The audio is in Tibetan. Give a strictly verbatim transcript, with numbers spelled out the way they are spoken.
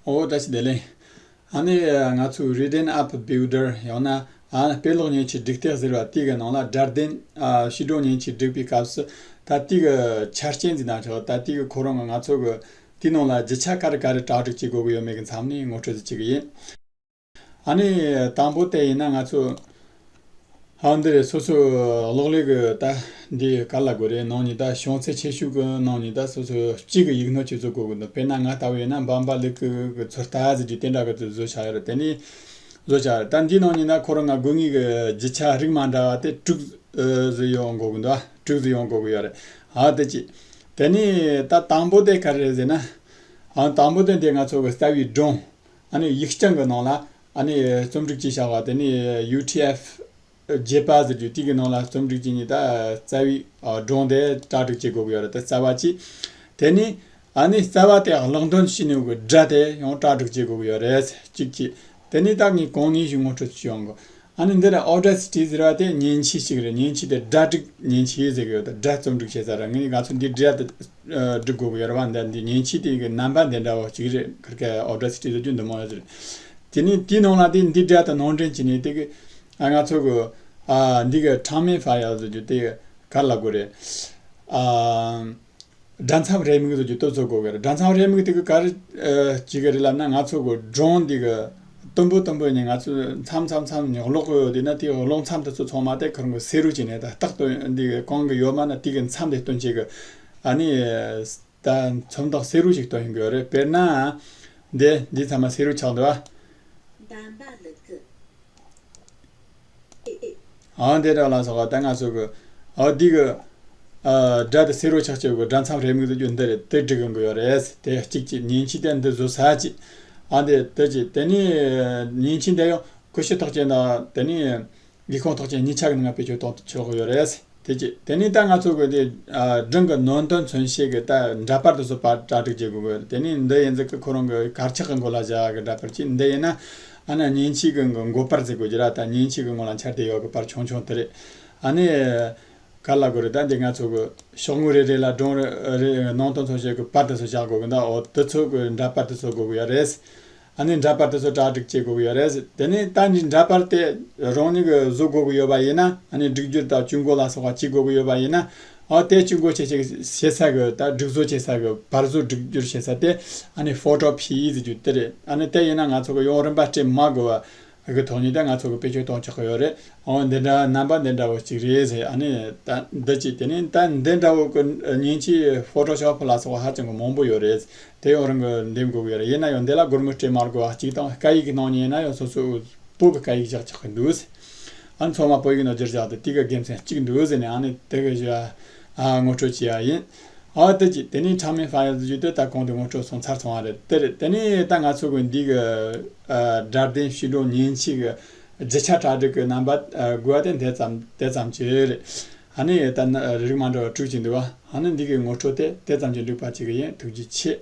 ཨོ་བཀྲ་ཤིས་བདེ་ལེགས། ཨ་ནི་ང་ཚོའི་Written App Builder ཡང་ན་ཨ་དཔེ་ཀློག་མཉེན་ཆས་སྒྲིག་སྟེགས་ཟེར་བ་དེ་གི་ནང་ལ་སྒྲ་ལྡན་ཨ་བྱིས་སྒྲུང་མཉེན་ཆས་སྒྲིག་པའི་སྐབས་སུ་ད་དེ་གི་ཆ་རྐྱེན་ཟེར་ན་ཆོག་ད་དེ་གི་ཁོ་རང་གི་ང་ཚོ་གི་དེའི་ནང་ལ་རྒྱུ་ཆ་ག་རེ་ག་རེ་གྲ་སྒྲིག་བྱེད་དགོས་ཀྱི་ཡོད་མེད་ཀྱི་མཚམས་ནས་ངོ་སྤྲོད་ཅིག་བྱེད་ཀྱི་ཡིན། ཨ་ནི་དང་པོ་དེ་ཡིན་ན་ང་ཚོ་ཨ་འདི་རེད། སོ་སོའི་གློག་ཀླད་ཀྱི་ད་འདི་ག་ལ་དགོས་རེད། ནང་ནས་ད་བྱང་ཚད་ཆེ་ཤོས་ཀྱི་ནང་ནས་ད་སོ་སོའི་གཅིག་གི་ཡིག་སྣོད་ཅིག་བཟོ་དགོས་ཀྱི་འདུག་དཔེར་ན་ང་ལྟ་བུ་ཡིན་ན་འབའ་འབའ་ལི་ཀི་གི་ཚོད་ལྟ་ཟེར་རྒྱུ་དེ་འདྲ་གི་བཟོ་བྱ་ཡོད་རེད། དེ་ནས་བཟོ་བྱ་རེད། ད་འདིའི་ནང་ནས་ན་ཁོ་རང་ང་དགོས་ངེས་ཀྱི་རྒྱུ་ཆ་རིགས་མ་འདྲ་བ་དེ་དྲུག་ཨ་ཟིག་ཡོང་དགོས་ཀྱི་འདུག་དྲུག་ཟིག་ཡོང་དགོས་ཀྱི་ཡོད་རེད། ཨ་དེ་གཅིག་དེ་ནས་ད་དང་པོ་དེ་ག་རེ་རེད་ཟེར་ན། ཨ་དང་པོ་དེ་འདི་ང་ཚོ་གི་རྩ་བའི་སྒྲུང་། ཨ་ནི་ཡིག་རྐྱང་གི་ནང་ལ་ཨ་ནི་རྩོམ་སྒྲིག་བྱས་བཞག་པ་དེ་ནི་ཡུ་ཊི་ཨེཕ་བརྒྱད་པ་ཟེར་རྒྱུ་དེ་གི་ནང་ལ་རྩོམ་སྒྲིག་བྱས་ནས་ད་རྩ་བའི་ཨ་སྒྲུང་དེ་གྲ་སྒྲིག་བྱེད་དགོས་ཀྱི་ཡོད་རེད། ད་རྩ་བ་གཅིག་དེ་ནི་ཨ་ནི་རྩ་བ་དེ་ཀློག་འདོན་བྱས་ནས་གི་སྒྲ་དེ་ཡང་གྲ་སྒྲིག་བྱེད་དགོས་ཀྱི་ཡོད་རེད། གཅིག་གཅིག་དེ་ནི་ད་ངས་གོང་ནས་ཞིག་ངོ་སྤྲོད་བྱས་ཡོང་གི། ཨ་ནི་འདི་ལ་Audacity་ཟེར་བ་དེ་མཉེན་ཆས་ཤིག་རེད། མཉེན་ཆས་དེ་སྒྲ་སྒྲིག་མཉེན་ཆས་ཟེར་གི་ཡོད། ད་སྒྲ་རྩོམ་སྒྲིག་བྱེད་ས་ར། ངས་ང་ཚོ་འདི་སྒྲ་དེ་ཨ་སྒྲིག་དགོས་གི་ཡོད་ར་བ། འདི་འདི་མཉེན་ཆས་དེ་གི་རྣམ་པ་འདི་འདྲ་བོ་ཅིག་རེད། ཁིར་ཀ་Audacity་ཟེར་རྒྱུ་འདི་མོ་ཡོད་རེད། དེ་ནས་དེའི་ནང་ལ་དེ་འདི་སྒྲ་དེ་ནང་འདྲེན་བྱས་ནས་དེ་གི་ཨ་ང་ཚོ་གི་ཨ་འདི་གི་Timefile་ཟེར་རྒྱུ་དེ་ག་རེ་ལབ་དགོས་རེད། ཨ། སྒྲ་མཚམས་རེའུ་མིག་ཟེར་རྒྱུ་དེ་བཟོ་དགོས་གི་རེད། སྒྲ་མཚམས་རེའུ་མིག་དེ་གི་ག་རེ་ཨ་བྱེད་གི་རེད་ལབ་ན། ང་ཚོ་གི་སྒྲུང་འདི་གི་དུམ་བུ་དུམ་བུ་ནས་ང་ཚོས་མཚམས་མཚམས་མཚམས་ནས་ཀློག་གི་ཡོད་དེ་ན། དེ་ཀློག་མཚམས་དེ་ཚོ་ཚང་མ་དེ་ཁོ་རང་གི་བསེ་རུ་བྱས་ནས་ད་རྟག་ཏུ་འདི་གི་གང་གི་ཡོད་མ་ན་དེ་གི་མཚམས་དེ་སྟོན་བྱེད་གི། ཨ་ནི་ད་མཚམས་དག་བསེ་རུ་ཞིག་སྟོན་ཡོང་གི་ཡོད་རེད། དཔེར་ན་འདི་འདི་ཚང་མ་བསེ་རུ་ཆགས་འདུག་ཨ། འདམ་པ་ལུ་གུ། ཨ་འདི་འདྲ་ལ་སོགས་པ་ད་ང་ཚོ་གི་ཨ་འདི་གི་ཨ་སྒྲ་དེ་བསེ་རུ་ཆགས་ཀྱི་གི་སྒྲ་མཚམས་རེའུ་མིག་ཟེར་རྒྱུ་འདི་རེད། དེ་སྒྲིག་གི་ཡོད་རེད། དེ་གཅིག་གཅིག་མཉེན་ཆས་དེ་འདི་བཟོ་ས་གཅིག་ཨ་འདི་དེ་གཅིག་དེ་ནས་མཉེན་ཆས་འདི་ཡང་ཀུ་ཤུ་ཐག་ཅན་དང་དེ་ནས་འགོས་ཁུངས་ཐག་ཅན་གཉིས་ཆ་གི་ནང་བེད་སྤྱོད་གཏོང་ཆོག་གི་ཡོད་རེད། དེ་གཅིག་དེ་ནས་ད་ང་ཚོ་གི་དེ་ཨ་སྒྲུང་གི་ནང་དོན་མཚོན་བྱེད་ཀྱི་ད་འདྲ་པར་དེ་ཚོ་པར་གྲ་སྒྲིག་བྱེད་དགོས་གི། དེ་ནས་འདི་ཡིན་ཟིག་གི་ཁོ་རང་གི་དཀར་ཆག་གི་མགོ་ལ་བཞག་གི་འདྲ་པར་གཅིག་འདི་ཡིན་ན་ཨ་ན་མཉེན་ཆས་གི་མགོ་པར་ཟེར་དགོས་ཀྱི་ར། ད་མཉེན་ཆས་གི་སྔོན་ལ་འཆར་བསྡད་ཡོད་གི་པར་ཆུང་ཆུང་དེ་རེད། ཨ་ནི་ག་ལ་དགོས་རེད། ད་འདི་ང་ཚོ་གི་ཤོག་ངོས་རེ་རེ་ལ་སྒྲུང་རེ་རེ་ནང་དོན་མཚོན་བྱེད་གི་པར་དེ་ཚོ་བཞག་དགོས་གི། ད་འོ་དེ་ཚོ་གི་འདྲ་པར་དེ་ཚོ་དགོས་གི་ཡོད་རེད། ཨ་ནི་འདྲ་པར་དེ་ཚོ་གྲ་སྒྲིག་བྱེད་དགོས་ཀྱི་ཡོད་རེད། དེ་ནས་ད་ནི་འདྲ་པར་དེ་རང་ཉིད་ཀྱིས་བཟོ་དགོས་ཀྱི་ཡོད་པ་ཡིན་ན། ཨ་ནི་སྒྲིག་སྦྱོར་དང་ཇུས་འགོད་ལ་སོགས་པ་བྱེད་དགོས་ཀྱི་ཡོད་པ་ཡིན་ན། ཨ་དེ་ཇུས་འགོད་བྱེད་བྱེད་བྱེད་ས་གི་ད་སྒྲིག་བཟོ་བྱེད་ས་གི་པར་བཟོ་སྒྲིག་སྦྱོར་བྱེད་ས་དེ་ཨ་ནི་Photopae་ཟེར་རྒྱུ་དེ་རེད། ཨ་ནི་དེ་ཡིན་ན་ང་ཚོ་གི་ཡང་རིམ་པ་སྤྲད་མ་དགོས་པ་གི་ཐོག་ནས་ད་ང་ཚོ་གི་བེད་སྤྱོད་གཏོང་ཆོག་གི་ཡོད་རེད། ཨོ་འདི་འདྲ་རྣམ་པ་འདི་འདྲ་བོ་གཅིག་རེད་ཟེར། ཨ་ནི་ད་འདི་གཅིག་དེ་ནས་ད་འདི་འདྲ་བོ་གི་མཉེན་ཆས་Photoshop་ལ་སོགས་པ་ཧ་ཅང་གི་མང་པོ་ཡོད་རེད། དེ་ཡང་རང་གི་འདེམས་དགོས་ཀྱི་ཡོད་རེད། ཡིན་ན་ཡང་འདི་ལ་སྒོར་མོ་སྤྲད་མ་དགོས་པ་གཅིག་དང་། སྐད་ཡིག་གི་ནང་ནས་ཡིན་ན་ཡང་སོ་སོའི་བོད་ཀྱི་སྐད་ཡིག་བཞག་ཆོག་གི་འདུག་ཨ་ཚང་མ་བོད་ཡིག་ནང་བསྒྱུར་བཞག་སྟེ་དེ་གི་དགེ་མཚན་གཅིག་འདུག་ཟེར་ནས་ཨ་ནི་དེ་གི་བཞག་ཨ་ངོ་སྤྲོད་བྱས་ཡ་ཡིན། ཨ་དེ་གཅིག་དེ་ནས་Timefile་ཟེར་རྒྱུ་དེ་ད་གོང་དུ་ངོ་སྤྲོད་སོང་ཚར་སོང་བ་རེད། དེ་རེད། དེ་ནས་ད་ང་ཚོ་གི་འདི་གི་ཨ་སྒྲ་ལྡན་བྱིས་སྒྲུང་མཉེན་ཆས་གི་རྒྱུ་ཆ་གྲ་སྒྲིག་གི་རྣམ་པ་ཨ་དགོས་པ་དེ་འདི་ཙམ་དེ་ཙམ་གྱིས་རེད། ཨ་ནི་ད་ནི་རིགས་མ་འདྲ་བ་དྲུག་ཅིག་འདུག་བ། ཨ་ནི་འདི་གི་ངོ་སྤྲོད་དེ་དེ་ཙམ་གྱིས་འགྲིག་པ་ཅིག་ཡིན། ཐུགས་རྗེ་ཆེ།